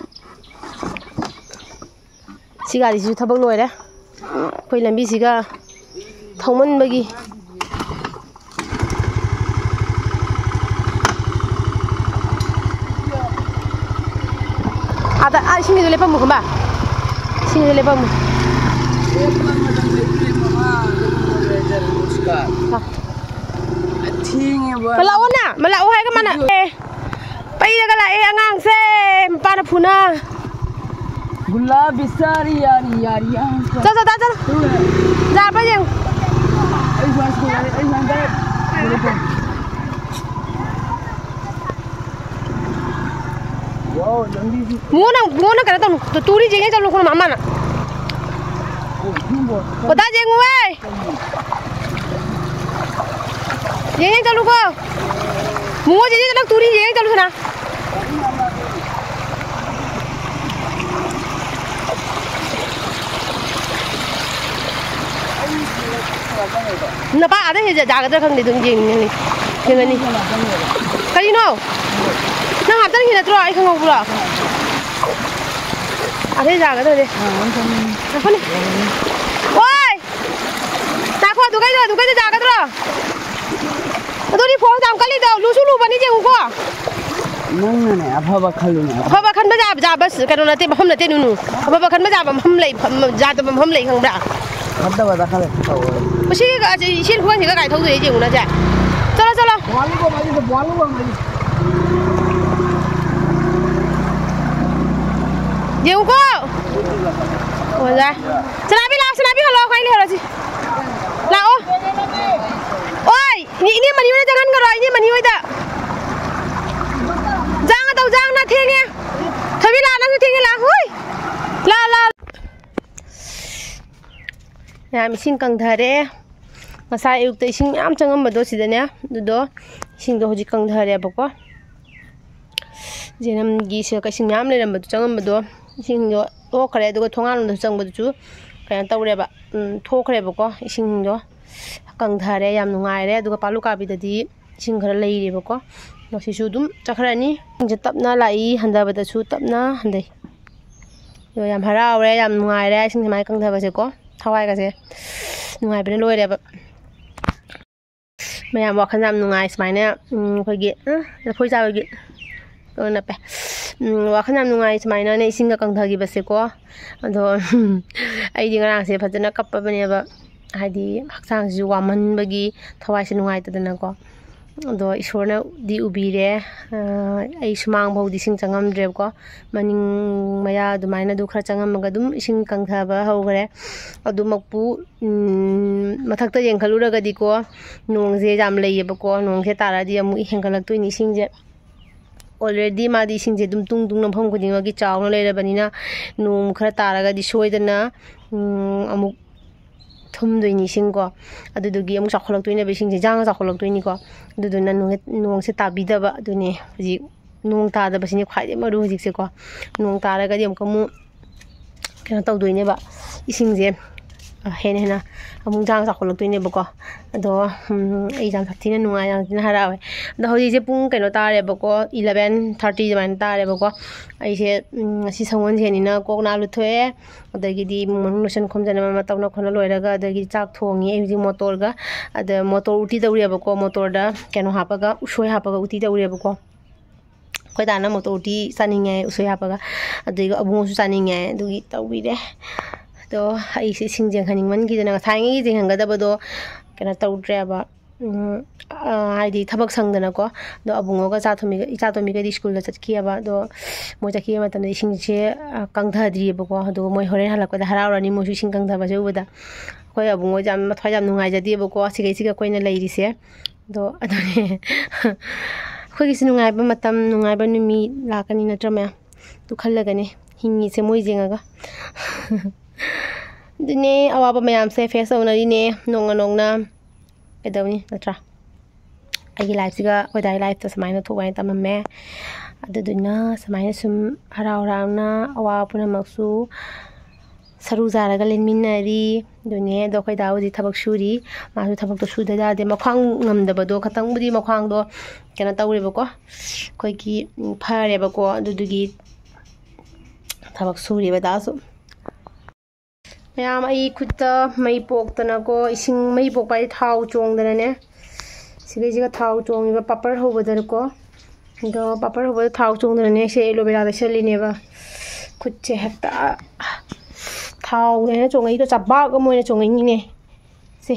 ꯁꯤ ꯒꯥꯔꯤꯁꯤꯁꯨ ꯊꯕꯛ ꯂꯣꯏꯔꯦ꯫ ꯑꯩꯈꯣꯏ ꯂꯝꯕꯤꯁꯤꯒ ꯊꯧꯃꯟꯕꯒꯤ꯫ ꯑꯥꯗ, ꯑꯥ, ꯏꯁꯤꯡꯒꯤꯗꯣ ꯂꯦꯞꯄꯝꯃꯨ, ꯈꯝꯕ꯫ ꯏꯁꯤꯡꯒꯤꯗꯣ ꯂꯦꯞꯄꯝꯃꯨ꯫ ꯊꯦꯡꯉꯦꯕ꯫ ꯃꯂꯥꯛꯑꯣꯅ, ꯃꯂꯥꯛꯑꯣ ꯍꯥꯏꯒ ꯃꯥꯅ꯫ ꯑꯦ, ꯄꯩꯔꯒ ꯂꯥꯛꯑꯦ ꯑꯉꯥꯡꯁꯦ, ꯃꯄꯥꯅ ꯐꯨꯅ꯫ ꯒꯨꯂꯥꯕꯤ ꯁꯥꯔꯤ ꯌꯥꯔꯤ ꯌꯥꯔꯤ ꯌꯥꯔꯤ꯫ ꯆꯠ, ꯆꯠ, ꯆꯠ, ꯆꯠ꯫ ꯌꯥꯕ꯭ꯔꯥ ꯌꯦꯡꯉꯨ꯫ ꯑꯩ ꯁꯨꯃꯥꯏꯅ ꯁꯣꯛꯑꯦ, ꯑꯩ ꯁꯨꯃꯥꯏꯅ ꯇꯧꯔꯦ꯫ ꯋꯥꯎ, ꯂꯝꯕꯤꯁꯤ꯫ ꯃꯉꯣꯟꯗ, ꯃꯉꯣꯟꯗ ꯀꯩꯅꯣ ꯇꯧꯅꯨ꯫ ꯇꯨꯔꯤ ꯌꯦꯡꯉꯦ ꯆꯠꯂꯨ ꯈꯣꯠꯂꯨ ꯃꯥ-, ꯃꯥꯅ꯫ ꯑꯣ, ꯌꯦꯡꯉꯨꯍꯦ꯫ ꯌꯦꯡ ꯌꯦꯡ ꯆꯠꯂꯨꯀꯣ꯫ ꯃꯨꯉꯣ ꯆꯦꯆꯦ ꯆꯠꯂꯨ ꯇꯨꯔꯤ ꯌꯦꯡ ꯆꯠꯂꯨ ꯁꯅꯥ꯫ ꯅꯄꯥ ꯑꯥꯗ ꯍꯦꯛ ꯌꯥꯒꯗ꯭ꯔꯥ ꯈꯪꯗꯦ, ꯑꯗꯨꯝ ꯌꯦꯡꯉꯅꯤ, ꯌꯦꯡꯉꯅꯤ꯫ ꯀꯔꯤꯅꯣ? ꯅꯪ ꯍꯥꯞꯆꯟꯈꯤ ꯅꯠꯇ꯭ꯔꯣ? ꯑꯩ ꯈꯪꯍꯧꯕ꯭ꯔꯣ? ꯑꯥꯗ ꯌꯥꯒꯗ꯭ꯔꯗꯤ꯫ ꯉꯥꯏꯈꯣꯅꯦ꯫ ꯑꯣꯏ! ꯉꯥꯏꯈꯣ, ꯑꯗꯨ ꯀꯩꯗꯣ, ꯑꯗꯨ ꯀꯩꯗꯣ ꯌꯥꯒꯗ꯭ꯔꯣ? ꯑꯗꯨꯗꯤ ꯐꯣꯟ ꯌꯥꯝ ꯀꯜꯂꯤꯗꯣ, ꯂꯨꯁꯨ ꯂꯨꯕꯅꯤ ꯌꯦꯡꯉꯨꯀꯣ꯫ ꯅꯪꯅꯅꯦ ꯑꯐꯕ ꯈꯜꯂꯨꯅꯦ꯫ ꯑꯐꯕ ꯈꯟꯕ ꯌꯥꯕ, ꯌꯥꯕ ꯀꯩꯅꯣ ꯅꯠꯇꯦ, ꯃꯐꯝ ꯅꯠꯇꯦ, ꯅꯨꯅꯨ꯫ ꯑꯐꯕ ꯈꯟꯕ ꯌꯥꯕ ꯃꯐꯝ ꯂꯩ, ꯐꯝ-, ꯌꯥꯗꯕ ꯃꯐꯝ ꯂꯩ, ꯈꯪꯕ꯭ꯔꯥ? ꯐꯠꯇꯕꯗ ꯈꯜꯂꯗꯤ ꯇꯧꯔꯣꯏ꯫ ꯃꯁꯤ ꯏꯆꯦꯜ ꯈꯨꯃꯟꯁꯤꯒ ꯀꯥꯏ ꯊꯧꯗꯣꯏꯅꯣ ꯌꯦꯡꯉꯨꯅꯦ, ꯁꯦ꯫ ꯆꯠꯂꯣ, ꯆꯠꯂꯣ꯫ ꯌꯦꯡꯉꯨꯀꯣ꯫ ꯑꯣꯖꯥ꯫ ꯁꯅꯥꯕꯤ ꯂꯥꯛꯑꯣ, ꯁꯅꯥꯕꯤ ꯍꯜꯂꯛꯑꯣ, ꯑꯩꯈꯣꯏ ꯂꯩꯍꯧꯔꯁꯤ꯫ ꯂꯥꯛꯑꯣ꯫ ꯑꯣꯏ! ꯏꯅꯦ, ꯏꯅꯦ ꯃꯅꯤ ꯍꯣꯏꯗ ꯆꯪꯍꯟꯈꯔꯣ, ꯏꯅꯦ ꯃꯅꯤ ꯍꯣꯏꯗ꯫ ꯖꯥꯡ ꯇꯧ, ꯖꯥꯡꯅ ꯊꯦꯡꯉꯦ꯫ ꯊꯣꯏꯕꯤ ꯂꯥꯛꯑꯣ, ꯅꯪꯁꯨ ꯊꯦꯡꯉꯦ, ꯂꯥꯛꯑꯣ꯫ ꯍꯨꯏ! ꯂꯥꯛꯑꯣ, ꯂꯥꯛꯑꯣ꯫ ꯃꯌꯥꯝ ꯏꯁꯤꯡ ꯀꯪꯊꯔꯦ꯫ ꯉꯁꯥꯏ ꯑꯌꯨꯛꯇ ꯏꯁꯤꯡ ꯃꯌꯥꯝ ꯆꯪꯉꯝꯕꯗꯣ ꯁꯤꯗꯅꯦ, ꯑꯗꯨꯗꯣ ꯏꯁꯤꯡꯗꯣ ꯍꯧꯖꯤꯛ ꯀꯪꯊꯔꯦꯕꯀꯣ꯫ ꯖꯦꯅꯝꯒꯤ ꯁꯤꯗ ꯏꯁꯤꯡ ꯃꯌꯥꯝ ꯂꯩꯔꯝꯕꯗꯣ, ꯆꯪꯉꯝꯕꯗꯣ, ꯏꯁꯤꯡꯗꯣ ꯊꯣꯛꯈ꯭ꯔꯦ꯫ ꯑꯗꯨꯒ ꯊꯣꯡꯒꯥꯟꯂꯣꯝꯗꯁꯨ ꯆꯪꯕꯗꯨꯁꯨ ꯀꯩꯅꯣ ꯇꯧꯔꯦꯕ, ꯎꯝ, ꯊꯣꯛꯈ꯭ꯔꯦꯕꯀꯣ꯫ ꯏꯁꯤꯡꯗꯣ ꯀꯪꯊꯔꯦ, ꯌꯥꯝ ꯅꯨꯡꯉꯥꯏꯔꯦ꯫ ꯑꯗꯨꯒ ꯄꯥꯂꯨ ꯀꯥꯕꯤꯗꯗꯤ ꯏꯁꯤꯡ ꯈꯔ ꯂꯩꯔꯦꯕꯀꯣ꯫ ꯉꯁꯤꯁꯨ ꯑꯗꯨꯝ ꯆꯠꯈ꯭ꯔꯅꯤ꯫ ꯏꯁꯤꯡꯁꯦ ꯇꯞꯅ ꯂꯥꯛꯏ, ꯍꯟꯊꯕꯗꯁꯨ ꯇꯞꯅ ꯍꯟꯊꯩ꯫ ꯑꯗꯣ ꯌꯥꯝ ꯍꯔꯥꯎꯔꯦ, ꯌꯥꯝ ꯅꯨꯡꯉꯥꯏꯔꯦ ꯏꯁꯤꯡ ꯁꯨꯃꯥꯏꯅ ꯀꯪꯊꯕꯁꯦꯀꯣ꯫ ꯊꯋꯥꯏꯒꯁꯦ ꯅꯨꯡꯉꯥꯏꯕꯅ ꯂꯣꯏꯔꯦꯕ꯫ ꯃꯌꯥꯝ ꯋꯥꯈꯜ ꯌꯥꯝ ꯅꯨꯡꯉꯥꯏ ꯁꯨꯃꯥꯏꯅ, ꯎꯝ, ꯑꯩꯈꯣꯏꯒꯤ, ꯎꯝ, ꯂꯐꯣꯏ ꯆꯥꯕꯒꯤ ꯀꯩꯅꯣ ꯅꯞꯄꯦ꯫ ꯎꯝ, ꯋꯥꯈꯜ ꯌꯥꯝ ꯅꯨꯡꯉꯥꯏ ꯁꯨꯃꯥꯏꯅꯅꯦ ꯏꯁꯤꯡꯒ ꯀꯪꯊꯈꯤꯕꯁꯦꯀꯣ꯫ ꯑꯗꯣ ꯑꯩꯗꯤ ꯉꯔꯥꯡꯁꯦ ꯐꯖꯅ ꯀꯞꯄꯕꯅꯦꯕ, ꯍꯥꯏꯗꯤ ꯍꯛꯆꯥꯡꯁꯤꯁꯨ ꯋꯥꯃꯟꯕꯒꯤ ꯊꯋꯥꯏꯁꯦ ꯅꯨꯡꯉꯥꯏꯇꯗꯅꯀꯣ꯫ ꯑꯗꯣ ꯏꯁꯣꯔꯅꯗꯤ ꯎꯕꯤꯔꯦ꯫ ꯑꯩ ꯁꯨꯃꯥꯡ ꯐꯥꯎꯗꯤ ꯏꯁꯤꯡ ꯆꯪꯉꯝꯗ꯭ꯔꯦꯕꯀꯣ, ꯃꯅꯤꯡ ꯃꯌꯥ ꯑꯗꯨꯃꯥꯏꯅ ꯑꯗꯨ ꯈꯔ ꯆꯪꯉꯝꯃꯒ ꯑꯗꯨꯝ ꯏꯁꯤꯡ ꯀꯪꯊꯕ ꯍꯧꯈ꯭ꯔꯦ꯫ ꯑꯗꯨꯃꯛꯄꯨ, ꯎꯝ, ꯃꯊꯛꯇ ꯌꯦꯡꯈꯠꯂꯨꯔꯒꯗꯤꯀꯣ, ꯅꯣꯡꯁꯦ ꯌꯥꯝ ꯂꯩꯌꯦꯕꯀꯣ꯫ ꯅꯣꯡꯁꯦ ꯇꯥꯔꯛꯑꯗꯤ ꯑꯃꯨꯛ ꯍꯦꯟꯒꯠꯂꯛꯇꯣꯏꯅꯤ ꯏꯁꯤꯡꯁꯦ꯫ Already ꯃꯥꯗꯤ ꯏꯁꯤꯡꯁꯦ ꯑꯗꯨꯝ ꯇꯨꯡ ꯇꯨꯡ ꯃꯐꯝ ꯈꯨꯗꯤꯡꯃꯛꯀꯤ ꯆꯥꯎꯅ ꯂꯩꯔꯕꯅꯤꯅ, ꯅꯣꯡ ꯈꯔ ꯇꯥꯔꯒꯗꯤ ꯁꯣꯏꯗꯅ, ꯎꯝ, ꯑꯃꯨꯛ ꯊꯨꯝꯗꯣꯏꯅꯤ ꯏꯁꯤꯡꯀꯣ꯫ ꯑꯗꯨꯗꯨꯒꯤ ꯑꯃꯨꯛ ꯆꯥꯎꯈꯠꯂꯛꯇꯣꯏꯅꯦꯕ ꯏꯁꯤꯡꯁꯦ, ꯖꯥꯡ ꯆꯥꯎꯈꯠꯂꯛꯇꯣꯏꯅꯤꯀꯣ꯫ ꯑꯗꯨꯗꯨꯅ ꯅꯣꯡꯁꯦ, ꯅꯣꯡꯁꯦ ꯇꯥꯕꯤꯗꯕ, ꯑꯗꯨꯅꯦ ꯍꯧꯖꯤꯛ ꯅꯣꯡ ꯇꯥꯗꯕꯁꯤꯅꯦ ꯈ꯭ꯋꯥꯏꯗꯒꯤ ꯃꯔꯨ ꯍꯧꯖꯤꯛꯁꯦꯀꯣ꯫ ꯅꯣꯡ ꯇꯥꯔꯒꯗꯤ ꯑꯃꯨꯛꯀ ꯑꯃꯨꯛ ꯀꯩꯅꯣ ꯇꯧꯗꯣꯏꯅꯦꯕ, ꯏꯁꯤꯡꯁꯦ, ꯑ, ꯍꯦꯟꯅ ꯍꯦꯟꯅ ꯑꯃꯨꯛ ꯖꯥꯡ ꯆꯥꯎꯈꯠꯂꯛꯇꯣꯏꯅꯦꯕꯀꯣ꯫ ꯑꯗꯣ, ꯎꯝ, ꯑꯩ ꯌꯥꯝ ꯁꯥꯊꯤꯅ ꯅꯨꯡꯉꯥꯏ, ꯌꯥꯝ ꯊꯤꯅ ꯍꯔꯥꯎꯋꯦ꯫ ꯑꯗꯣ ꯍꯧꯖꯤꯛꯁꯦ ꯄꯨꯡ ꯀꯩꯅꯣ ꯇꯥꯔꯦꯕꯀꯣ, eleven thirty ꯑꯗꯨꯃꯥꯏꯅ ꯇꯥꯔꯦꯕꯀꯣ꯫ ꯑꯩꯁꯦ, ꯎꯝ, ꯉꯁꯤ ꯁꯒꯣꯜꯁꯦꯟꯅꯤꯅ ꯀꯣꯛ ꯅꯥ ꯂꯨꯊꯣꯛꯑꯦ꯫ ꯑꯗꯒꯤꯗꯤ ꯏꯃꯨꯡ ꯃꯅꯨꯡ ꯂꯣꯏꯁꯟ ꯈꯣꯝꯖꯟꯕ ꯑꯃ ꯇꯧꯅ ꯈꯣꯠꯅ ꯂꯣꯏꯔꯒ, ꯑꯗꯒꯤ ꯆꯥꯛ ꯊꯣꯡꯉꯤ꯫ ꯑꯩ ꯍꯧꯖꯤꯛ ꯃꯣꯇꯣꯔꯒ, ꯑꯗ ꯃꯣꯇꯣꯔ ꯎꯇꯤ ꯇꯧꯔꯤꯑꯕꯀꯣ, ꯃꯣꯇꯣꯔꯗ ꯀꯩꯅꯣ ꯍꯥꯞꯄꯒ, ꯎꯁꯣꯏ ꯍꯥꯞꯄꯒ ꯎꯇꯤ ꯇꯧꯔꯤꯑꯕꯀꯣ꯫ ꯑꯩꯈꯣꯏ ꯗꯥꯅ ꯃꯣꯇꯣꯔ ꯎꯇꯤ ꯆꯥꯅꯤꯡꯉꯦ ꯎꯁꯣꯏ ꯍꯥꯞꯄꯒ, ꯑꯗꯨꯒ ꯑꯕꯨꯡꯉꯣꯁꯨ ꯆꯥꯅꯤꯡꯉꯦ, ꯑꯗꯨꯒꯤ ꯇꯧꯕꯤꯔꯦ꯫ ꯑꯗꯣ ꯑꯩꯁꯦ ꯏꯁꯤꯡ ꯆꯦꯟꯍꯟꯅꯤꯡꯃꯟꯈꯤꯗꯅ, ꯉꯁꯥꯏꯉꯩꯒꯤ ꯆꯦꯟꯍꯟꯒꯗꯕꯗꯣ ꯀꯩꯅꯣ ꯇꯧꯗ꯭ꯔꯦꯕ, ꯎꯝ, ꯑ, ꯍꯥꯏꯗꯤ ꯊꯕꯛ ꯁꯪꯗꯅꯀꯣ꯫ ꯑꯗꯣ ꯑꯕꯨꯡꯉꯣꯒ ꯏꯆꯥ ꯇꯣꯝꯕꯤꯒ, ꯏꯆꯥ ꯇꯣꯝꯕꯤꯒꯗꯤ ꯁ꯭ꯀꯨꯜꯗ ꯆꯠꯈꯤꯑꯕ꯫ ꯑꯗꯣ ꯃꯣꯏ ꯆꯠꯈꯤꯕ ꯃꯇꯝꯗ ꯏꯁꯤꯡꯁꯦ, ꯑ, ꯀꯪꯊꯗ꯭ꯔꯤꯑꯕꯀꯣ꯫ ꯑꯗꯨꯒ ꯃꯣꯏ ꯍꯣꯔꯦꯟ ꯍꯜꯂꯛꯄꯗ ꯍꯔꯥꯎꯔꯅꯤ, ꯃꯣꯏꯁꯨ ꯏꯁꯤꯡ ꯀꯪꯊꯕꯁꯦ ꯎꯕꯗ꯫ ꯑꯩꯈꯣꯏ ꯑꯕꯨꯡꯉꯣꯁꯦ ꯌꯥꯝ ꯃꯊ꯭ꯋꯥꯏ ꯌꯥꯝ ꯅꯨꯡꯉꯥꯏꯖꯗꯦꯕꯀꯣ, ꯁꯤꯈꯩꯁꯤꯒ ꯑꯩꯈꯣꯏꯅ ꯂꯩꯔꯤꯁꯦ꯫ ꯑꯗꯣ ꯑꯗꯨꯅꯦ ꯑꯩꯈꯣꯏꯒꯤꯁꯨ ꯅꯨꯡꯉꯥꯏꯕ ꯃꯇꯝ, ꯅꯨꯡꯉꯥꯏꯕ ꯅꯨꯃꯤꯠ ꯂꯥꯛꯀꯅꯤ ꯅꯠꯇ꯭ꯔ ꯃꯌꯥꯝ? ꯑꯗꯨ ꯈꯜꯂꯒꯅꯦ ꯍꯤꯡꯉꯤꯁꯦ ꯃꯣꯏ ꯌꯦꯡꯉꯒ꯫ ꯑꯗꯨꯅꯦ ꯑꯋꯥꯕ ꯃꯌꯥꯝꯁꯦ face ꯇꯧꯅꯔꯤꯅꯦ ꯅꯣꯡꯃ ꯅꯣꯡꯃ꯫ ꯀꯩꯗꯧꯅꯤ, ꯅꯠꯇ꯭ꯔꯥ? ꯑꯩꯒꯤ ꯂꯥꯏꯐꯁꯤꯒ ꯑꯩꯈꯣꯏ ꯗꯥꯒꯤ ꯂꯥꯏꯐꯇ ꯁꯨꯃꯥꯏꯅ ꯊꯣꯛ ꯍꯥꯏꯅ ꯇꯝꯃꯝꯃꯦ꯫ ꯑꯗꯨꯗꯨꯅ ꯁꯨꯃꯥꯏꯅ ꯁꯨꯝ ꯍꯔꯥꯎ ꯍꯔꯥꯎꯅ ꯑꯋꯥꯕ ꯄꯨꯝꯅꯃꯛꯁꯨ ꯁꯔꯨ ꯆꯥꯔꯒ ꯂꯦꯟꯃꯤꯟꯅꯔꯤ꯫ ꯑꯗꯨꯅꯦ, ꯑꯗꯣ ꯑꯩꯈꯣꯏ ꯗꯥ ꯍꯧꯖꯤꯛ ꯊꯕꯛ ꯁꯨꯔꯤ꯫ ꯃꯥꯁꯨ ꯊꯕꯛꯇꯣ ꯁꯨꯗ ꯌꯥꯗꯦ꯫ ꯃꯈ꯭ꯋꯥꯡ ꯉꯝꯗꯕꯗꯣ, ꯈꯇꯪꯕꯨꯗꯤ ꯃꯈ꯭ꯋꯥꯡꯗꯣ ꯀꯩꯅꯣ ꯇꯧꯔꯦꯕꯀꯣ, ꯑꯩꯈꯣꯏꯒꯤ, ꯎꯝ, ꯐꯔꯦꯕꯀꯣ꯫ ꯑꯗꯨꯗꯨꯒꯤ ꯊꯕꯛ ꯁꯨꯔꯤꯕ ꯗꯥꯁꯨ꯫ ꯃꯌꯥꯝ, ꯑꯩ ꯈꯨꯠꯇ ꯃꯩ ꯄꯣꯛꯇꯅꯀꯣ, ꯏꯁꯤꯡ ꯃꯩ ꯄꯣꯛꯄ ꯍꯥꯏꯗꯤ ꯊꯥꯎ ꯆꯣꯡꯗꯅꯅꯦ, ꯁꯤꯒꯩꯁꯤꯒ ꯊꯥꯎ ꯆꯣꯡꯉꯤꯕ ꯄꯥꯄꯔ ꯍꯧꯕꯗꯅꯀꯣ꯫ ꯑꯗꯣ ꯄꯥꯄꯔ ꯍꯧꯕꯗ ꯊꯥꯎ ꯆꯣꯡꯗꯅꯅꯦ, ꯁꯦ ꯑꯦꯂꯣꯕꯦꯔꯥ ꯇꯩꯁꯜꯂꯤꯅꯦꯕ꯫ ꯈꯨꯠꯁꯦ ꯍꯦꯛꯇ ꯊꯥꯎꯅꯦꯅ ꯆꯣꯡꯉꯛꯏꯗꯣ, ꯆꯕꯥꯛ ꯑꯃ ꯑꯣꯏꯅ ꯆꯣꯡꯉꯛꯏꯅꯤꯅꯦ꯫ ꯁꯦ,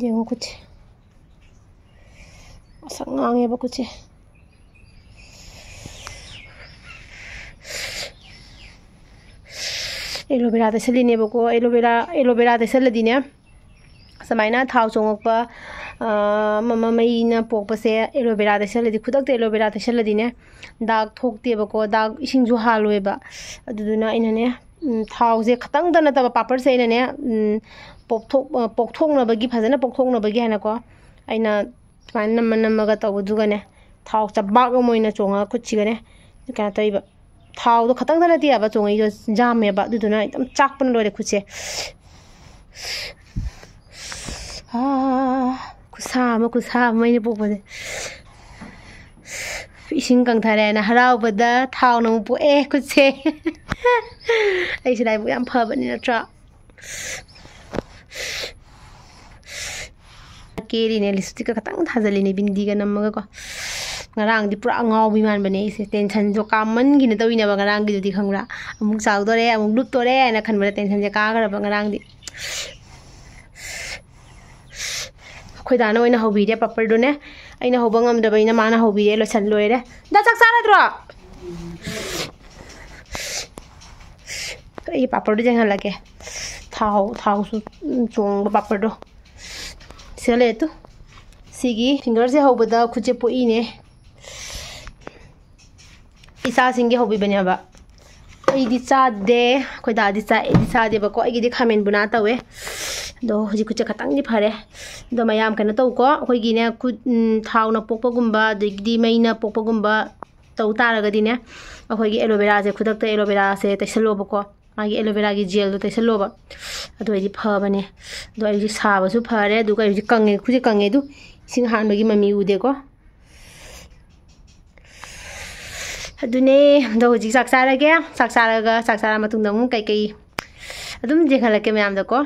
ꯌꯦꯡꯉꯣ ꯈꯨꯠꯁꯦ꯫ ꯃꯁꯛ ꯉꯥꯡꯉꯦꯕ ꯈꯨꯠꯁꯦ꯫ ꯑꯦꯂꯣꯕꯦꯔꯥ ꯇꯩꯁꯜꯂꯤꯅꯦꯕꯀꯣ꯫ ꯑꯦꯂꯣꯕꯦꯔꯥ, ꯑꯦꯂꯣꯕꯦꯔꯥ ꯇꯩꯁꯜꯂꯗꯤꯅꯦ, ꯁꯨꯃꯥꯏꯅ ꯊꯥꯎ ꯆꯣꯡꯉꯛꯄ, ꯑ, ꯑꯃ, ꯑꯃ ꯃꯩꯅ ꯄꯣꯛꯄꯁꯦ ꯑꯦꯂꯣꯕꯦꯔꯥ ꯇꯩꯁꯜꯂꯗꯤ, ꯈꯨꯗꯛꯇ ꯑꯦꯂꯣꯕꯦꯔꯥ ꯇꯩꯁꯜꯂꯗꯤꯅꯦ, ꯗꯥꯛ ꯊꯣꯛꯇꯦꯕꯀꯣ, ꯗꯥꯛ ꯏꯁꯤꯡꯁꯨ ꯍꯥꯜꯂꯣꯏꯕ꯫ ꯑꯗꯨꯗꯨꯅ ꯑꯩꯅꯅꯦ, ꯎꯝ, ꯊꯥꯎꯁꯦ ꯈꯇꯪꯗ ꯅꯠꯇꯕ, ꯄꯥꯄꯔꯁꯦ ꯑꯩꯅꯅꯦ, ꯎꯝ, ꯄꯣꯞꯊꯣꯛ-, ꯑ, ꯄꯣꯛꯊꯣꯛꯅꯕꯒꯤ, ꯐꯖꯅ ꯄꯣꯛꯊꯣꯛꯅꯕꯒꯤ ꯍꯥꯏꯅꯀꯣ, ꯑꯩꯅ ꯁꯨꯃꯥꯏꯅ ꯅꯝꯃ ꯅꯝꯃꯒ ꯇꯧꯕꯗꯨꯒꯅꯦ, ꯊꯥꯎ ꯆꯕꯥꯛ ꯑꯃ ꯑꯣꯏꯅ ꯆꯣꯡꯉꯒ ꯈꯨꯠꯁꯤꯒꯅꯦ ꯀꯩꯅꯣ ꯇꯧꯔꯤꯕ꯫ ꯊꯥꯎꯗꯣ ꯈꯇꯪꯗ ꯅꯠꯇꯦ ꯍꯥꯏꯕ ꯆꯣꯡꯉꯛꯏꯗꯣ, ꯌꯥꯝꯃꯦꯕ꯫ ꯑꯗꯨꯗꯨꯅ ꯑꯩ ꯑꯗꯨꯝ ꯆꯥꯛꯄꯅ ꯂꯣꯏꯔꯦ ꯈꯨꯠꯁꯦ꯫ ꯑꯥ, ꯈꯨꯠꯁꯥ ꯑꯃ, ꯈꯨꯠꯁꯥ ꯑꯃ ꯑꯩꯅ ꯄꯣꯛꯄꯁꯦ꯫ ꯏꯁꯤꯡ ꯀꯪꯊꯔꯦꯅ ꯍꯔꯥꯎꯕꯗ ꯊꯥꯎꯅ ꯑꯃꯨꯛ ꯄꯣꯛꯑꯦ ꯈꯨꯠꯁꯦ꯫ ꯑꯩꯁꯦ ꯂꯥꯏꯕꯛ ꯌꯥꯝ ꯐꯕꯅꯤ ꯅꯠꯇ꯭ꯔꯥ? ꯀꯦꯔꯤꯅꯦ, ꯂꯤꯞꯁꯇꯤꯛꯀ ꯈꯇꯪ ꯊꯥꯖꯜꯂꯤꯅꯦ, ꯕꯤꯟꯗꯤꯒ ꯅꯝꯃꯒꯀꯣ꯫ ꯉꯔꯥꯡꯗꯤ ꯄꯨꯔꯥ ꯑꯉꯥꯎꯕꯤ ꯃꯥꯟꯕꯅꯦ ꯑꯩꯁꯦ, ꯇꯦꯟꯁꯟꯁꯨ ꯀꯥꯃꯟꯒꯤꯅ ꯇꯧꯔꯤꯅꯦꯕ ꯉꯔꯥꯡꯒꯤꯗꯨꯗꯤ, ꯈꯪꯕ꯭ꯔꯥ? ꯑꯃꯨꯛ ꯆꯥꯎꯗꯣꯔꯦ, ꯑꯃꯨꯛ ꯂꯨꯞꯇꯣꯔꯦ ꯍꯥꯏꯅ ꯈꯟꯕꯗ ꯇꯦꯟꯁꯟꯁꯦ ꯀꯥꯈ꯭ꯔꯕ ꯉꯔꯥꯡꯗꯤ꯫ ꯑꯩꯈꯣꯏ ꯗꯥꯅ ꯑꯣꯏꯅ ꯍꯧꯕꯤꯔꯦ ꯄꯥꯄꯔꯗꯨꯅꯦ, ꯑꯩꯅ ꯍꯧꯕ ꯉꯝꯗꯕꯅꯤꯅ ꯃꯥꯅ ꯍꯧꯕꯤꯔꯦ, ꯂꯣꯏꯁꯟ ꯂꯣꯏꯔꯦ꯫ ꯗꯥ, ꯆꯥꯛ ꯆꯥꯔꯗ꯭ꯔꯣ? ꯑꯩ ꯄꯥꯄꯔꯗꯣ ꯌꯦꯡꯍꯜꯂꯛꯀꯦ꯫ ꯊꯥꯎ, ꯊꯥꯎꯁꯨ ꯆꯣꯡꯕ ꯄꯥꯄꯔꯗꯣ꯫ ꯁꯤꯗ ꯂꯩꯔꯦ ꯇꯨ꯫ ꯁꯤꯒꯤ ꯐꯤꯡꯒꯔꯁꯦ ꯍꯧꯕꯗ ꯈꯨꯠꯁꯦ ꯄꯣꯛꯏꯅꯦ꯫ ꯏꯆꯥꯁꯤꯡꯒꯤ ꯍꯧꯕꯤꯕꯅꯦꯕ꯫ ꯑꯩꯗꯤ ꯆꯥꯗꯦ꯫ ꯑꯩꯈꯣꯏ ꯗꯥꯗꯤ ꯆꯥꯏ, ꯑꯩꯗꯤ ꯆꯥꯗꯦꯕꯀꯣ꯫ ꯑꯩꯒꯤꯗꯤ ꯈꯥꯃꯦꯟ ꯕꯨꯅꯥ ꯇꯧꯋꯦ꯫ ꯑꯗꯣ ꯍꯧꯖꯤꯛ ꯈꯨꯠꯁꯦ ꯈꯇꯪꯗꯤ ꯐꯔꯦ꯫ ꯑꯗꯣ ꯃꯌꯥꯝ ꯀꯩꯅꯣ ꯇꯧꯀꯣ, ꯑꯩꯈꯣꯏꯒꯤꯅꯦ ꯈꯨꯠ, ꯎꯝ, ꯊꯥꯎꯅ ꯄꯣꯛꯄꯒꯨꯝꯕ ꯑꯗꯒꯤꯗꯤ ꯃꯩꯅ ꯄꯣꯛꯄꯒꯨꯝꯕ ꯇꯧ ꯇꯥꯔꯒꯗꯤꯅꯦ, ꯑꯩꯈꯣꯏꯒꯤ ꯑꯦꯂꯣꯕꯦꯔꯥꯁꯦ ꯈꯨꯗꯛꯇ ꯑꯦꯂꯣꯕꯦꯔꯥꯁꯦ ꯇꯩꯁꯜꯂꯣꯕꯀꯣ, ꯃꯥꯒꯤ ꯑꯦꯂꯣꯕꯦꯔꯥꯒꯤ ꯖꯦꯜꯗꯣ ꯇꯩꯁꯜꯂꯣꯕ꯫ ꯑꯗꯨ ꯑꯣꯏꯔꯗꯤ ꯐꯕꯅꯦ꯫ ꯑꯗꯣ ꯑꯩ ꯍꯧꯖꯤꯛ ꯁꯥꯕꯁꯨ ꯐꯔꯦ, ꯑꯗꯨꯒ ꯑꯩ ꯍꯧꯖꯤꯛ ꯀꯪꯉꯦ, ꯈꯨꯠꯁꯦ ꯀꯪꯉꯦ꯫ ꯑꯗꯨ ꯏꯁꯤꯡ ꯑꯍꯥꯟꯕꯒꯤ ꯃꯃꯤ ꯎꯗꯦꯀꯣ꯫ ꯑꯗꯨꯅꯦ꯫ ꯑꯗꯣ ꯍꯧꯖꯤꯛ ꯆꯥꯛ ꯆꯥꯔꯒꯦ꯫ ꯆꯥꯛ ꯆꯥꯔꯒ, ꯆꯥꯛ ꯆꯥꯔ ꯃꯇꯨꯡꯗ ꯑꯃꯨꯛ ꯀꯩꯀꯩ ꯑꯗꯨꯝ ꯌꯦꯡꯍꯜꯂꯛꯀꯦ ꯃꯌꯥꯝꯗꯀꯣ꯫